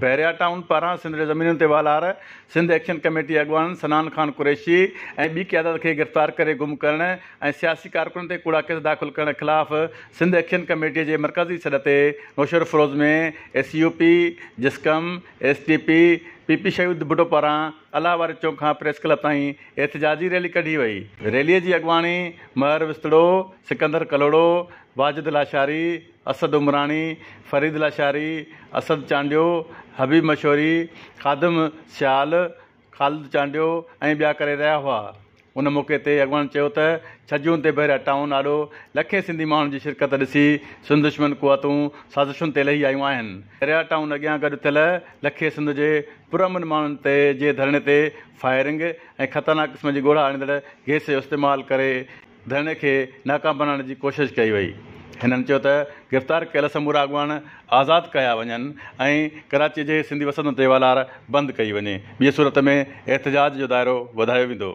Bahria town پاران سنڌ جي زمينن تي والار، سنڌ ايڪشن ڪميٽي اڳواڻن صنعان خان قريشي ۽ ٻي قيادت کي گرفتار ڪري گم ڪرڻ ۽ سياسي ڪارڪنن تي ڪوڙا ڪيس داخل ڪرڻ خلاف سنڌ ايڪشن ڪميٽي جي مرڪزي سڏ تي Naushahro Feroze ۾ S U P, JSQM, S T P, P P Shaheed Bhutto پاران الله واري چونڪ کان پريس ڪلب تائين احتجاجي ريلي ڪڍي وئي. ريلي جي اڳواڻي مهر وسطڙو، سڪندر ڪلهوڙو، واجد لاشاري، اسد عمراڻي، فريد لاشاري، اسد چانڊيو، حبيب مشوري، خادم سيال، خالد چانڊيو ۽ ٻيا ڪري رهيا هئا. ان موقعي تي اڳواڻن چيو ته ڇهه جون تي بحريا ٽائون آڏو لکين سنڌي ماڻهن جي شرڪت ڏسي سنڌ دشمن قوتون سازشن تي لهي آيون آهن. بحريا ٽائون اڳيان گڏ ٿيل لکين سنڌ جي پرامن ماڻهن تي جي ڌرڻي تي فائرنگ ۽ خطرناڪ قسم جي ڳوڙها آڻيندڙ گئس جو استعمال ڪري ڌرڻي کي ناڪام بڻائڻ جي ڪوشش ڪئي وئي. هنن چيو ته گرفتار ڪيل سمورا اڳواڻ آزاد ڪيا وڃن ۽ ڪراچي جي سنڌي وسندين تي والار بند ڪئي وڃي، ٻي صورت ۾ احتجاج جو دائرو وڌايو ويندو.